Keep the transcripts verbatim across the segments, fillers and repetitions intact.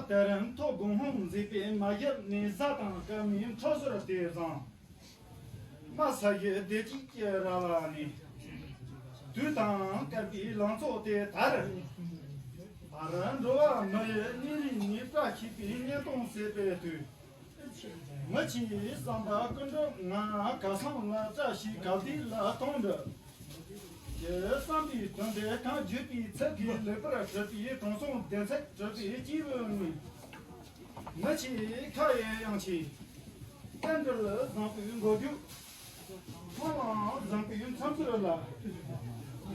དེ་རིང་ཐོག་དགོང་ཧོང་མཛེས་པའི་མ་ཡར་ནས་བཟའ་དང་སྐར་མའི་འཕྲོ་ཟུར་དེ་བཟང་། མ་ས་གཞི་བདེ་སྐྱིད་ཀྱི་ར་བ་ནས། དུས་དང་བསྐལ་པའི་ལང་ཚོ་དེ་དར། ཨ་ར་འགྲོ་བ་མི་ཡི་གཉེན་རིགས་ནས་བཀྲ་ཤིས་པའི་བརྙན་ཐུང་ཟེར་པའི་དུས། མི་ཆེའི་བསམ་པ་ཀུན་འགྲུབ་ང་ག་སང་ལ་བཀྲ་ཤིས་ག་བདེ་ལ་གཏོང་འདོད། ཀྱི་བསམ་པའི་དོན་དེ་གང་བརྗོད་པའི་ཚིག་གིས་ལེགས་པར་གྲུབ་པའི་དྲང་སྲོང་བདེ་ཚིག་གྲུབ་པའི་སྐྱེས་བུ་ངས། མི་ཆེའི་ཁ་ཡི་ཡང་ཆེ། རྟེན་འབྲེལ་བཟང་པོའི་མགོ་མཇུག་ཁོང་བཟང་པོའི་མཚམས་ཚུལ་ལ།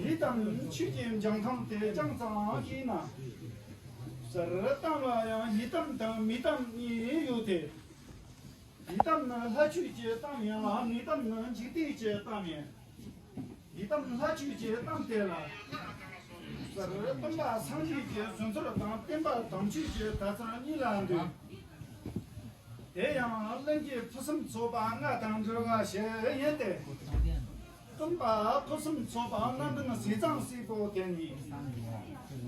ཡི་དམ་ཆོས་ཀྱི་འཇམ་ཐང་དེ་ཅང་ཙང་ཤེས་ན། ཟུར་གཏམ་ལ་ཡང་ཡི་དམ་དང་མི་དམ་གཉིས་ཡོད་དེ། ཡི་དམ་ནི་ལྷ་ཆོས་ཀྱི་གཏམ་ཡིན་ལ་མི་དམ་ནི་འཇིག་རྟེན་གྱི་གཏམ་ཡིན། ཡི་དམ་ལྷ་ཆོས་ཀྱི་གཏམ་དེ་ལ། ཟུར་སྟོན་པ་སངས་རྒྱས་ཀྱི་བཟོད་ཚུལ་དང་བསྟན་པ་དམ་ཆོས་ཀྱི་དར་ཚོན་གཉིས་ལ་འདུས། དེ་ཡང་གླིང་གི་ཕུན་སུམ་ཚོགས་པ་ལྔ་དང་འབྲེལ་བ་ཞིག་ཡིན་ཏེ། སྟོན་པ་ཕུན་སུམ་ཚོགས་པ་ལྔ་འདུན་ཟས་གཙང་སྲས་པོ་དེ་ཉིད།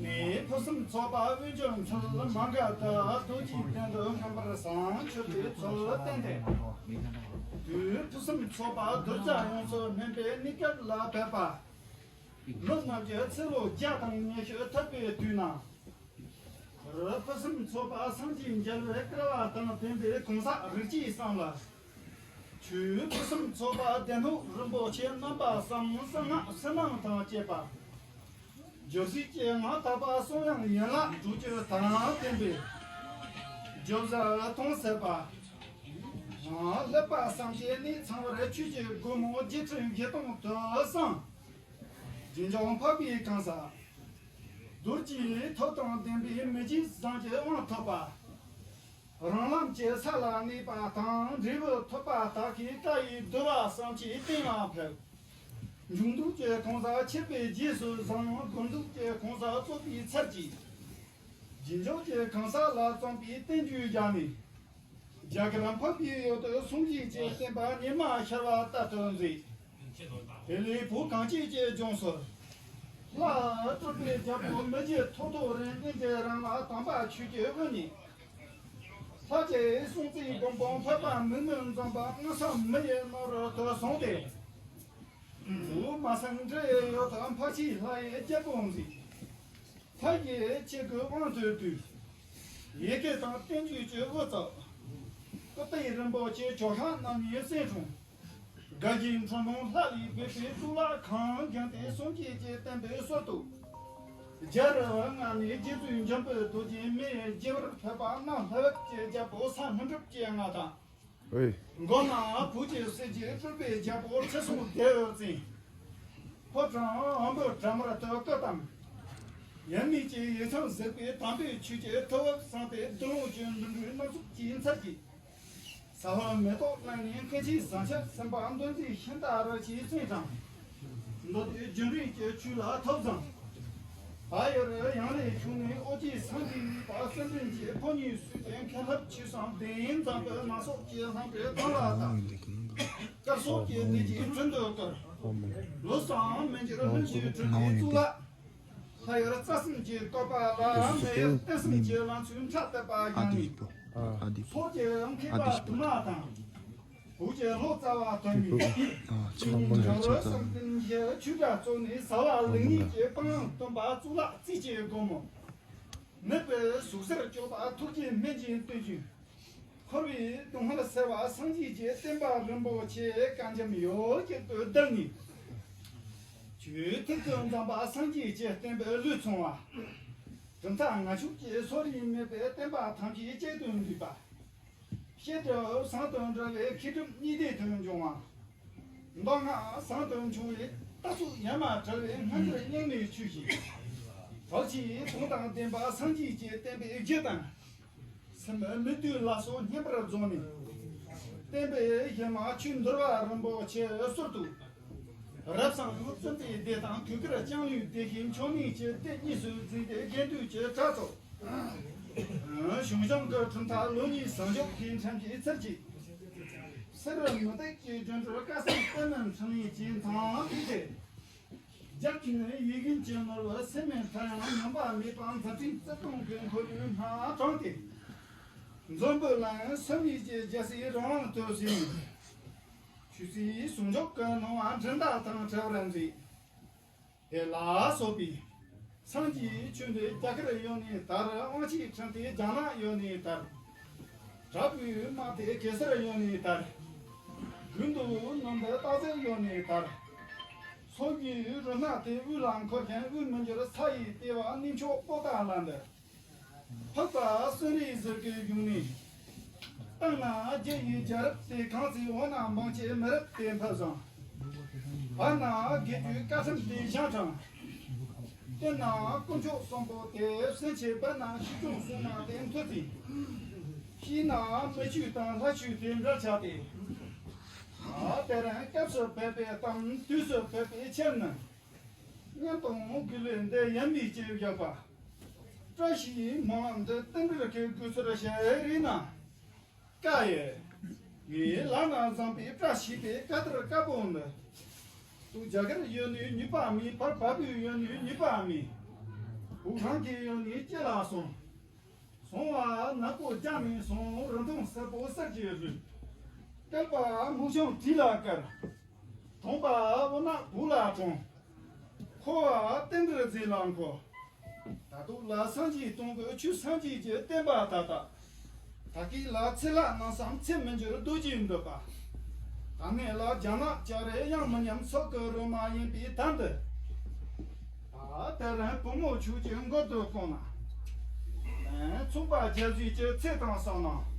ནས་ཕུན་སུམ་ཚོགས་པ་དབོན་སྦྱོར་མཐིལ་མ་འགགས་དུ་རྡོ་རྗེའི་གདན་དུ་མངོན་པར་བཟང་སྤྱོད་པའི་ཚུལ་བསྟན་ཏེ། དུས་ཕུན་སུམ་ཚོགས་པ་གདུལ་བྱ་ཡོངས་སུ་སྨིན་པའི་གནས་སྐབས་ལ་ཕེབས་པ། ལོ་རྣམས་ཀྱི་ཚེ་ལོ་བརྒྱ་དང་ཉི་ཤུ་ཐུབ་པའི་དུས་ན། རི་ཕུན་སུམ་ཚོགས་པ་སངས་རྒྱས་མཇལ་བའི་སྐལ་བ་དང་ལྡན་པའི་གོང་ས་རིགས་ཀྱི་གསང་ལ། ཆོས་ཕུན་སུམ་ཚོགས་པ་སྡེ་སྣོད་རིན་པོ་ཆེ་རྣམ་པ་གསུམ་གསང་སྔགས་ཕྱི་ནང་དང་བཅས་པ། སྦྱོར་བྱེད་ཀྱི་ངག་དག་པ་གསུང་དབྱངས་ཡན་ལག་དྲུག་ཅུ་དང་ལྡན་པའི། བརྗོད་བྱ་མཐོང་སྲིད་པ། ལྷག་པ་བསམ་གྱིས་གནས་ཚང་བར་ཆོས་ཀྱི་སྒོ་མོ་བརྒྱད་ཁྲི་བཞི་སྟོང་དུ་གསུངས། རྗེས་འཇོག་འཕགས་པའི་གང་ཟག་རྡོ་རྗེའི་ཐབས་དང་ལྡན་པའི་མི་བརྗེད་བཟང་གི་དབང་ཐོབ་པ། རང་ལམ་གྱི་ས་ལ་གནས་པ་དང་འབྲས་བུ་ཐོབ་པ་དག་གིས་བཀའ་ཡི་བསྡུ་བ་བསམ་གྱིས་གཏན་ལ་ཕེབས། འབྱུང་འདུལ་གྱི་གང་ཟག་ཆེར་པའི་རྗེས་སུ་བཟུང་། སྒོམ་འདུལ་གྱི་གང་ཟག་རྩོད་པའི་ཚར་གྱིས། རྗེས་འཇོག་གི་གང་ཟག་ལ་བརྩམས་པའི་བསྟན་བཅོས་བཞག་ནས། རྒྱ་གར་འཕགས་པའི་ཡུལ་དུ་སངས་རྒྱས་ཀྱི་བསྟན་པ་ཉི་མ་ཤར་བ་ལྟར་དུ་མཛད། དེ་ལས་བོད་གངས་ཅན་གྱི་ལྗོངས་སུ། ལྷ་སྤྲུལ་པའི་རྒྱལ་པོ་མི་བརྗེད་ཐོག་ཐོག་རིང་བསྟན་གྱི་རང་ལ་དམ་པ་ཆོས་ཀྱི་དབུ་བརྙེས། ལྷ་ཆོས་སྲུང་བརྩི་སྒོམ་སྤང་འཕགས་པ་མིག་སྨན་འཛོམས་པ་མངོན་སུམ་མི་ཡི་ནོར་དུ་བཟུང་སྟེ། བོད་མ་སེང་འབྲི་ཡི་ཡུལ་དུ་འཕགས་ཆེན་ལྷ་ཡི་རྒྱལ་པོ་མཛད། ལྷ་ཡི་ཆེ་དགུའི་དབང་དུ་བསྡུས། ཡི་གེ་དང་བསྟན་བཅོས་ཀྱི་དབུ་བཙུགས། ཀུ་ཏི་རིན་པོ་ཆེ་ཇོ་ཤཱཀ་རྣམ་གཉིས་གསན་འཁྲུངས། དགའ་བཞིའི་འཁྲུངས་ལྷུང་ལྷ་ལས་བོད་པའི་གཙུག་ལག་ཁང་བཞེངས་ཏེ་སངས་རྒྱས་ཀྱི་བསྟན་པའི་སྲོལ་གཏོད། རྒྱལ་རབས་ལྔ་ནས་རྗེ་བཙུན་འཇམ་དཔལ་རྡོ་རྗེ་མི་ཡི་རྗེ་བར་ཕེབས་པ་རྣམ་ལྷ་བབས་ཀྱི་རྒྱལ་པོ་ས་སྨིན་གྲུབ་ཀྱི་མངའ་ཐང་། ཨེ། མགོ་ན་བོད་ཀྱི་སྲས་ཀྱི་སྤྲུལ་པའི་རྒྱལ་པོ་ཁྲི་སྲོང་ལྡེ་བའི་བཙན། ཕོ་བྲང་འོམ་བུ་གྲལ་མར་དུ་བཀོད་དམ། ཡབ་མེས་ཀྱི་ཡིག་ཚང་གཟིགས་པའི་དམ་པའི་ཆོས་ཀྱི་ཐུ་བབ་བསྲངས་ཏེ་འདུལ་ལོངས་ཀྱི་འདུལ་འགྲོའི་སྣ་ཚོགས་ཀྱི་ཚར་གྱིས། ས་འོག་མེ་ཏོག་གླིང་ནས་མཁན་ཆེན་བཟང་ཆ་སེམས་དཔའ་མདོ་འཛིན་ཤིང་རྟ་རིན་ཆེན་བཙན་དང་། མདོ་སྟོད་རྒྱུན་འདྲེན་གྱི་ཆོས་ལ་ཐོབ་བཟང་། ད་ཡར་ཡང་ལས་ཆུང་ནས་ཨོ་ཅི་སངས་རྒྱས་ནུས་པ་སེམས་ལྡན་གྱི་ཕོ་ཉའི་སྲོལ་ཏེ་མཁན་སློབ་ཆོས་སམ་གདན་འཛམ་བུ་མ་སོགས་ཀྱི་ལྷང་པའི་གདངས་ལ་བཏགས། དཀར་སོགས་ཀྱི་གནས་ཀྱི་དྲུང་དུ་བཀུར། ལོ་གསུམ་མི་འགྱུར་ལྷུན་གྱིས་གྲུབ་པའི་གཙུག་ལག་ལྷ་ཡུལ་རྩ་གསུམ་གྱི་བཀོད་པ་ལ་མེ་ཡོད་གཏེར་གསུམ་གྱི་ལང་ཚོའི་འཁྲབ་བསྟོད་པ་བཞེངས་ནས། ཚོགས་ཀྱི་མཁས་པ་དུ་མ་དང་། བོད་ཀྱི་ལྷོ་རྩ་བ་དོན་མི། ཆོས་ཀྱི་འབྱོར་བ་བསམ་གཏན་གྱི་ཆོས་གྲྭ་གཙོ་ནས་ཟླ་བ་ལེགས་ཉེས་ཀྱི་སྤང་བླང་སྟོན་པ་གཙུག་ལག་རྩིས་ཀྱི་སྒོ་མོ། མེད་པའི་ཟུག་གཟེར་གཅོད་པ་ཐུགས་ཀྱི་སྨན་གྱི་བསྟན་བཅོས། འཁོར་བའི་སྡུག་བསྔལ་སེལ་བ་སངས་རྒྱས་ཀྱི་བསྟན་པ་རིན་པོ་ཆེ་དཀར་འཇམ་ཡོད་ཀྱི་དོད་བརྡར་ནས། ཆོས་ཐུགས་ཀྱི་འཛིན་པ་སངས་རྒྱས་ཀྱི་བསྟན་པའི་ལུས་ཚང་བ། གྲུབ་མཐའ་ལྔ་མཆོག་གི་སོ་རིས་མེད་པའི་བསྟན་པ་ཐམས་ཅད་གཅིག་ཏུ་འདུས་པ། བཤད་སྒྲུབ་ཟུང་དུ་འབྲེལ་བའི་མཁས་གྲུབ་གཉིས་ལྡན་དུ་འབྱུང་བ། མདོ་སྔགས་ཟུང་དུ་འབྱུང་བའི་རྟ་ཚུགས་ཡ་མ་བྲལ་བའི་སྔ་འགྱུར་རྙིང་མའི་ཆོས་ཤིག། གྲགས་ཆེའི་དོན་དང་ལྡན་པ་སངས་རྒྱས་ཀྱི་བསྟན་པའི་རྒྱུ་དང་། སེམས་མི་སྡུག་ལ་སོགས་བསྙེན་པར་རྫོགས་ནས། བསྟན་པའི་གཞི་མ་ཆོས་འདུལ་བ་རིན་པོ་ཆེ་གསོལ་དུ། རབ་བྱུང་བཙུན་པའི་སྡེ་དང་གུར་དཀར་ལྕང་ལོའི་སྡེ་བཞིའི་མཆོག་དམན་གྱི་སྡེ་གཉིས་སུ་འཛིན་ཏེ་དགེ་འདུན་གྱི་གྲྭ་ཚོགས། ཞང་ཞུང་གི་གྲུབ་མཐའ་ལོ་གཉིས་ཟིང་འཇུག་གི་འཁྲབ་ཀྱི་ཚུལ་གྱིས། གསེར་མུ་ཏིག་གི་སྒྱུ་འཕྲུལ་དཀར་གསལ་ལྟད་མོའི་འཕྲིན་ལས་ཀྱི་མཐའ་ཕུལ་ཏེ། རྒྱལ་ཁྱོན་ཡིད་བཞིན་གྱི་ནོར་བུ་སེམས་མེད་མཐའ་ཡང་ཉམས་པ་མེད་པ་མཛད་འཕྲིན་བརྩེ་དུང་གི་འཁོར་ལོའི་སྣ་དྲངས་ཏེ། འཛམ་བུ་གླིང་སེམས་ཡིད་ཀྱི་རྒྱལ་སྲས་རང་དབང་དུ་ཕྱིན། ཆོས་སྲིད་ཟུང་འཇུག་གི་སྣང་བ་འགྲན་ཟླ་དང་བྲལ་བར་མཛད། དེ་ལ་སོགས་པའི་སངས་རྒྱས་ཆོས་འདི་རྒྱ་གར་ཡུལ་ནས་དར། དབང་ཆེན་ཁྲིམས་དེ་རྒྱ་ནག་ཡུལ་ནས་དར། དྲག་པོའི་དམག་དེ་གེ་སར་ཡུལ་ནས་དར། དགུན་དུ་ནམ་ཟླ་སྟག་གཟིག་ཡུལ་ནས་དར། སོགས་ཀྱི་རུ་སྣ་དེ་དབུས་ལ་འཁོར་ཞིང་དབུས་མི་འགྱུར་ས་ཡི་ལྟེ་བ་གནས་མཆོག་པོ་ཏཱ་ལ་འདི། འཕགས་པ་གསེར་རིའི་ཟུར་གྱི་གཞུང་ནས། སྟེང་ན་རྒྱལ་བའི་རྒྱལ་རབས་དེ་གང་ཚེ། འོག་ན་འབངས་ཀྱི་མི་རབས་དེ་འཕེལ་བཟང་། བར་ན་དགེ་བཅུའི་བཀའ་ཁྲིམས་དེ་བཞེངས་དྲངས། སྟེང་ན་དཀོན་མཆོག་གསུམ་པོ་དེ་སེམས་ཅན་བར་ན་ཆོས་སྐྱོང་སྲུང་མ་དེ་མཐུ་རྩལ། དཀྱིལ་ན་མི་ཆོས་དང་ལྷ་ཆོས་དེ་འབྲེལ་ཆགས་ཏེ། དེ་རིང་སྐབས་སུ་བབས་པའི་གཏམ་དུས་སུ་བབས་པའི་ཆེད་ནི། སྙན་དང་དགེ་ལེགས་འདི་ཡིན་པའི་སྐྱེས་བཞག་པ། བཀྲ་ཤིས་སྨོན་ལམ་འདི་རྟེན་འབྲེལ་གྱི་དགོས་ཚུལ་ཞིག་རེད་ན། ཀ་ཡེ། ངའི་ལག་ན་བཟང་པའི་བཀྲ་ཤིས་པའི་བཀའ་དར་དཀར་པོ་འདི། དུ་རྒྱ་གར་ཡུལ་ནས་ཉོས་པ་མིན། བར་བལ་པོའི་ཡུལ་ནས་ཉོས་པ་མིན། བོད་རང་གི་ཡུལ་ནས་སྐྱེ་ལ་སོང་། བཟང་བ་ནག་པོ་རྒྱ་ནས་སོང་། རིན་ཐང་གསལ་པོ་གསེར་གྱི་རི། བསྐལ་པ་མུག་ཆུང་དྲི་ལ་དཀར། དོང་པ་བོ་ནག་བོ་ལ་དྲོང་། འཁོར་བ་རྟེན་འབྲེལ་རྫས་ལ་འཁོར། ད་དུང་ལ་སངས་རྒྱས་སྟོང་གི་ཆོས་སངས་རྒྱས་ཀྱི་བསྟན་པ་ད་ལྟ། ད་གིན་ལ་ཚེ་ལྷ་རྣམ་གསུམ་ཚེ་མི་འགྱུར་རྡོ་རྗེའི་འདོད་པ། ད་ནས་ལ་རྒྱ་ནག་ལྕགས་རི་གཡང་མི་ཉམས་སྲོག་གི་རོལ་མ་ཡིན་པའི་དོན་དུ། ད་དེ་རིང་བུ་མོ་ཁྱོད་ཀྱི་མགུལ་དུ་བསྐོར་ན། ཚོང་པ་རྒྱལ་བཟས་ཀྱི་ཚེ་དང་བསོད་ནམས།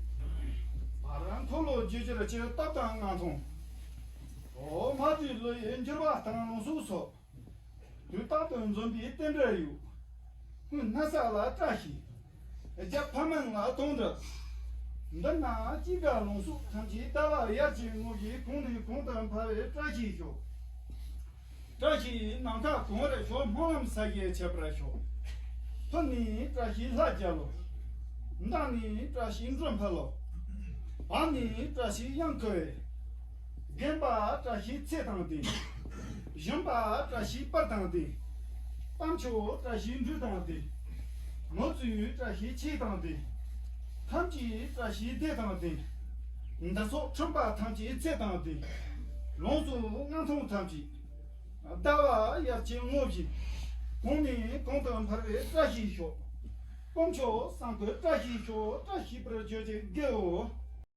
བར་འཁོར་ལོ་རྒྱུ་འགྱུར་གྱི་སྟོབས་དང་མངའ་ཐང་། འོ་མ་དྲིས་ལོ་ཡི་འགྱུར་བ་དང་ལུང་སོགས་སོགས། དུས་རྟག་ཏུ་འཛོམས་པའི་རྟེན་འབྲེལ་ཡོད། སྔོན་སྣ་ས་ལ་བཀྲ་ཤིས། རྒྱབ་ཕ་མིང་ལ་དོང་འདི། འདི་ན་སྐྱེ་རྒ་ལུང་སོགས་ཐམས་ཅད་ཟླ་བ་ཡར་གྱི་ངོ་བཞིན་གོང་ནས་གོང་དུ་འཕེལ་བའི་བཀྲ་ཤིས་ཤོག་བཀྲ་ཤིས་ནམ་མཁའ་གང་རུ་ཤོག་སྨོན་ལམ་ས་གཞི་ཁྱབ་པར་ཤོག་ཕུ་ནས་བཀྲ་ཤིས་ལྷ་རྒྱལ་ལོ། མདའ་ནས་བཀྲ་ཤིས་འབྲུ་འཕེལ་ལོ། བ་ནས་བཀྲ་ཤིས་གཡང་ཁུ་བས། རྒན་པ་བཀྲ་ཤིས་ཚེ་དང་ལྡན། གཞོན་པ་བཀྲ་ཤིས་པར་དང་ལྡན། དཔལ་མཆོག་བཀྲ་ཤིས་འབྲུ་དང་ལྡན། མི་བཙུན་བཀྲ་ཤིས་ཆོས་དང་ལྡན། ཐམས་ཅད་བཀྲ་ཤིས་བདེ་དང་ལྡན། འདི་ཚོགས་ཁྲིམས་པ་ཐམས་ཅད་ཚེ་དང་ལྡན། ལོངས་སུ་མངའ་ཐང་ཐམས་ཅད། ཟླ་བ་ཡར་གྱི་ངོ་བཞིན། གོང་ནས་གོང་དུ་འཕེལ་བའི་བཀྲ་ཤིས་ཤོག་དཀོན་མཆོག་གསུམ་གྱི་བཀྲ་ཤིས་ཤོག་བཀྲ་ཤིས་པར་གྱུར་ཅིག་དགེའོ།